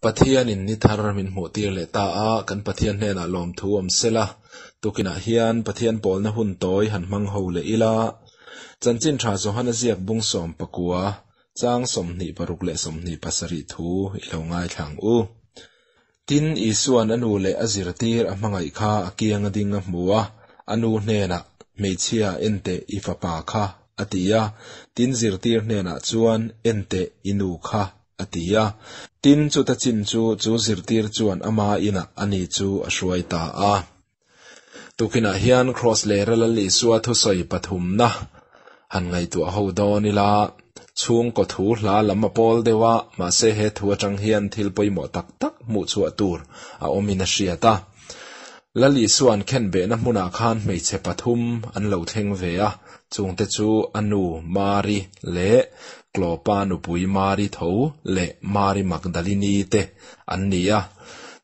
Pathianin ni thar min hmuhtir leh ta a, kan Pathian hnenah lawmthu awm sela, tukinah hian Pathian pawlna hun tawi han hmang ho leh ila. Chanchin Tha Johana ziak bung 19, chang 26 leh 27 thu i lo ngaithla ang u. Tin, Isua'n a nu leh a zirtir a hmangaih kha a kiang a ding a hmu a, a nu hnenah, Hmeichhia, en teh, i fapa kha, a ti a. Tin, zirtir hnenah chuan, En teh, i nu kha, a ti a. Tin, chuta chin chu chu zirtir chuan ama inah ani chu a hruai ta a. Tukinah hian Kraws lera Lal Isua thusawi pathumna han ngaihtuah ho dawn ila, chhungkaw thu hla lam a pawl deuh a, mahse he thu atang hian thil pawimawh tak tak hmuh chhuah tur a awmin a hriat a. Lal Isua'n khenbehna hmunah khan hmeichhe pathum an lo thleng ve a, chungte chu a nu Mari leh Klopa nupui Mari tho leh Mari Magdalini te an ni a.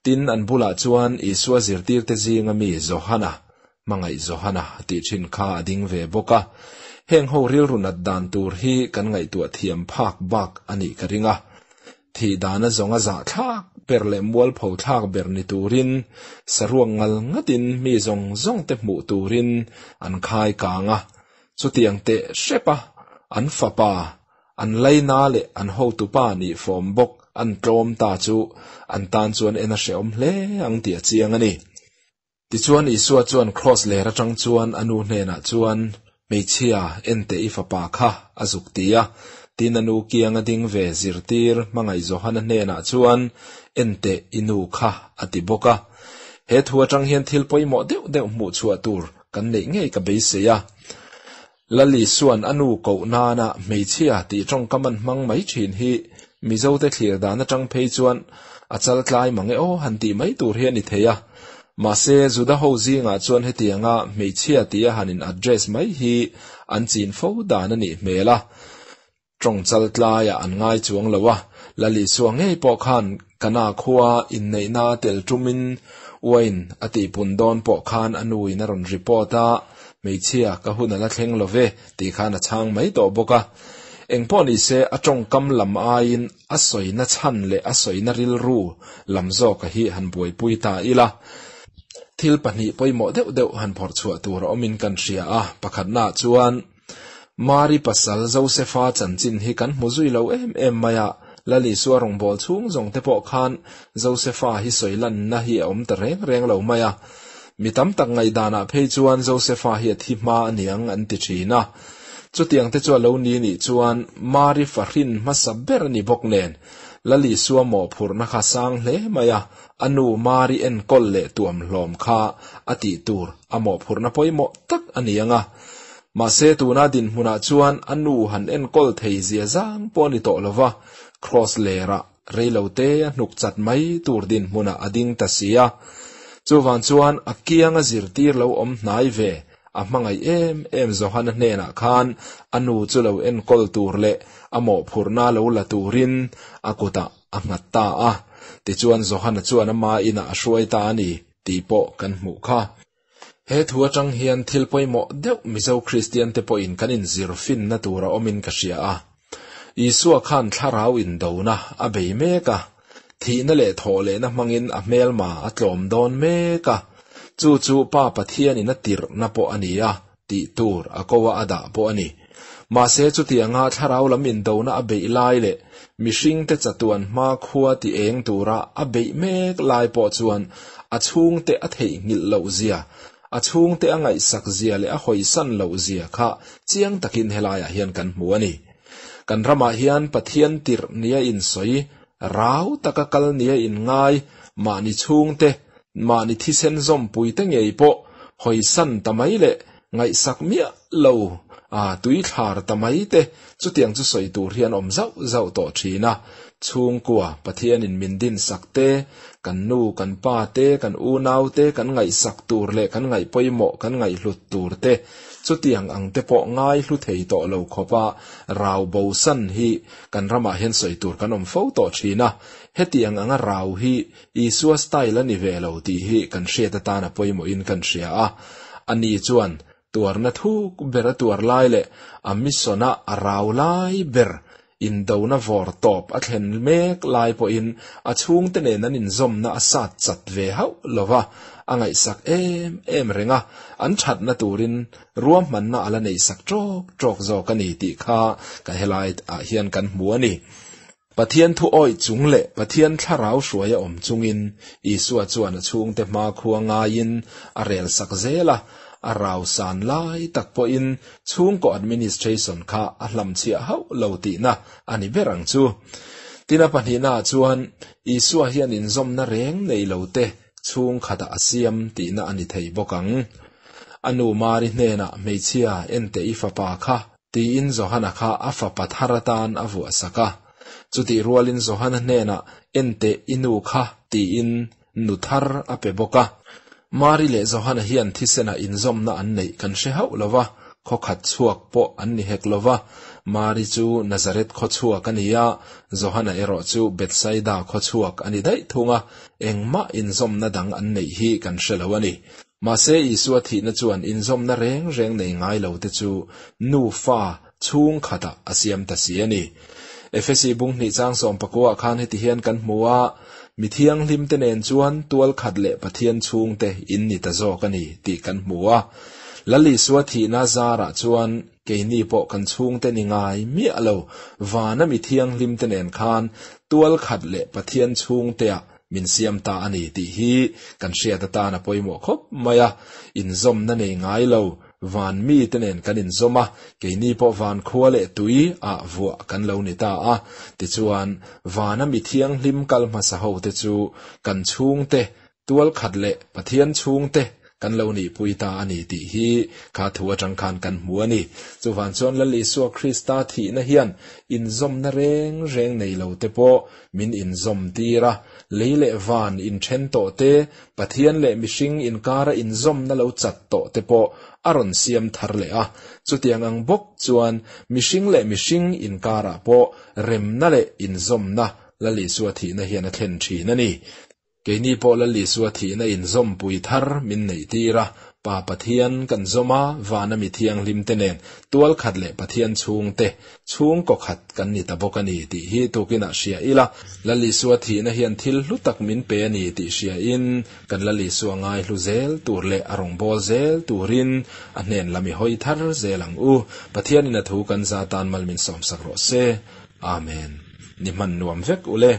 Tin, an bulah chuan Isua zirtirte zinga mi Johana, hmangaih Johana tih thin kha a ding ve bawk a. Heng ho rilru nat dan tur hi kan ngaihtuah thiam phak bak a nih ka ring a. Thih dana zawnga zahthlak ber leh mualpho thlak ber ni turin saruak ngal ngatin mi zawng zawng te hmuh turin an khai kang a. Chutiang teh hrep a, an fapa, an laina leh an hotupa nih fawm bawk an tlawm ta chu an tan chuan en a hrehawm hle ang tih a chiang a ni. Tichuan Isua chuan kraws ler atang chuan a nu hnenah chuan, Hmeichhia, en teh i fapa kha, a zuk ti a. Tin a nu kiang a ding ve zirtir hmangaih Johana hnenah chuan, En teh i nu kha, a ti bawk a. He thu atang hian thil pawimawh deuh deuh hmuh chhuah tur kan neih ngei ka beisei a. Lal Isua'n a nu koh nana hmeichhia tih tawngkam an hmang mai thin hi Mizote thlir dan atang phei chuan a chal tlai mang e aw han tih mai tur hi a ni thei a. Mahse, Juda ho zingah chuan hetianga hmeichhia tia han in address mai hi an chin fo dan a nih hmel a. Tawng chal tlaiah an ngai chuang lo a, Lal Isua ngei pawh khan Kana khua inneihna tel tumin uain a tihpun dawn pawh khan a nuin a rawn report a, Hmeichhia, ka hun a la thleng lo ve, tih khan a chhang mai tawh bawk a. Engpawh ni se, a tawngkam lam aiin a sawina chhan leh a sawina rilru lam zawka hi han buaipui ta ila. Thil pahnih pawimawh deuh deuh han phawrh chhuah tur a awmin kan hria a, pakhatnaah chuan, Mari pasal Josefa chanchin hi kan hmu zui lo em em mai a, Lal Isua rawngbâwl chhung zawng te pawh khan Josefa hi sawi lanna hi a awm ta reng reng lo mai a. Mi tam tak ngaihdanah phei chuan Josefa hi a thi hma a niang an ti ṭhin a. Chutiang te chu a lo ni nih chuan Mari fahrin hmasa ber a ni bawk nen, Lal Isua mawhphurhna kha sang hle mai a, a nu Mari enkawl leh tuamhlawm kha a tih tur a mawhphurhna pawimawh tak a ni ang a. Mahse tuna dinhmunah chuan a nu han enkawl thei zia zang pawh a ni tawh lova, Kraws lerah reilote a hnuk chat mai tur dinhmunah a ding ta si a. Chuvang chuan a kianga zirtir lo awm hnai ve a hmangaih em em Johana hnenah khan a nu chu lo enkawl tur leh a mawhphurhna lo la turin a kutah a nghat ta a. Tichuan Johana chuan ama inah a hruai ta a ni tih pawh kan hmuh kha. He thu atang hian thil pawimawh deuh Mizo Kristian te pawhin kan inzir finna tur a awmin ka hria a. Isua khan thlarau indona a bei mek a, thihna leh thawhlehna hmangin a hmelma a tlawm dawn mek a, chu chu Pa Pathianin a tirhna pawh a ni a, tih tur a ko a a dah pawh a ni. Mahse chutianga thlarau lam indona a beih lai leh mihringte chatuan hma khua ti eng tura a beih mek lai pawh chuan a chhungte a theihnghilh loh zia, a chhungte a ngaihsak zia leh a hawisan loh zia kha chiang takin helaiah hian kan hmu a ni. Kan ramah hian Pathian tirh nia insawi, rau taka kal nia inngai, mahni chhungte, Mahni thisen zawmpuite ngei pawh hawisan ta mai leh ngaihsak miah lo a tui thlar ta mai te chutiang chu sawi tur hian awm zauh zauh tawh thin a. Chhungkua Pathianin min dinsak te, kan nu, kan pa te, kan unau te kan ngaihsak tur leh kan ngaih pawimawh kan ngaihhlut tur te chutiang ang te pawh ngai hlu thei tawh lo khawpa rau bosan hi kan ramah hian sawi tur kan awm fo tawh thin a. Hetiang anga rau hi Isua style a ni ve lo tih hi kan hriat atan a pawimawhin kan hria a. Ani chuan tuarna thuk ber a tuar lai leh a mission-a a rau lai ber. Indona vawr tawp a thlen mek lai pawhin a chhungte nen an inzawmna a sat chat ve hauh lo va, a ngaihsak em em reng a, an thatna turin ruahmanna a la neihsak ṭawk ṭawk zawk a ni tih kha ka helai ah hian kan hmu a ni. Pathian thu awih chung leh Pathian thlarau hruai a awm chungin Isua chuan a chhungte hmakhua ngaiin a relsak zel a, a rau san lai tak pawhin chhungkaw administration kha a hlamchhiah hauh lo tihna a ni ber ang chu. Tin a pahnihnaah chuan Isua hian inzawmna reng nei lo te chhungkhatah a siam tihna a ni thei bawk ang. A nu Mari hnenah hmeichhia enteh i fapa kha tiin Johana kha a fapa thar atan a vuahsak a. Chutih rualin Johana hnenah enteh i nu kha tiin nu thar a pe bawk a. Mari leh Johana hian thisenah inzawmna an neih kan hre hauh lo va, khaw khat chhuak pawh an ni hek lo va. Mari chu Nazareth khaw chhuak a ni a, Johana erawh chu Bethsaida khaw chhuak a ni daih thung a, engmah inzawmna dang an neih hi kan hre lo a ni. Mahse Isua thihna chuan inzawmna reng reng nei ngai lo te chu nufa chhung khatah a siam ta si a ni. Efesi bung hnih chang sawmpakua ah khan heti hian kan hmu a, Mi thianghlim te nen chuan tual khat leh Pathian chhungte in ni ta zawk a ni tih kan hmu a. Lal Isua thihna zarah chuan keini pawh kan chhungte ni ngai miah lo, vana mi thianghlim te nen khan tual khat leh Pathian chhungteah min siam ta a ni tih hi kan hriat atan a pawimawh khawp mai a, inzawmna nei ngai lo van mite nen kan inzawm a, keini pawh van khua leh tui ah vuah kan lo ni ta a, tichuan vana mi thianghlim kal hmasa ho te chu kan chhungte tual khat leh Pathian chhungte kan lo nihpui ta a ni tih hi kha thu atang khan kan hmu a ni. Chuvang chuan Lal Isua Krista thihna hian inzawmna reng reng nei lo te pawh min inzawm tir a, lei leh van inthen tawh te, Pathian leh mihring inkara inzawmna lo chat tawh te pawh a rawn siam thar leh a. Chutiang ang bawk chuan mihring leh mihring inkarah pawh remna leh inzawmna Lal Isua thihna hian a thlen thin a ni. Keini pawh Lal Isua thihna inzawmpui thar min neihtir a, Pa Pathian kan zawm a, vana mi thianghlimte nen tual khat leh Pathian chhungte, chhungkaw khat kan ni ta bawk a ni tih hi tukinah hria ila, Lal Isua thihna hian thil hlu tak min pe a ni tih hriain kan Lal Isua ngai hlu zel tur leh a rawngbâwl zel turin a hnen lam i hawi thar zel ang u. Pathianin a thu kan za tan mal min sawmsak rawh se. Amen. Ni hman nuam vek ule.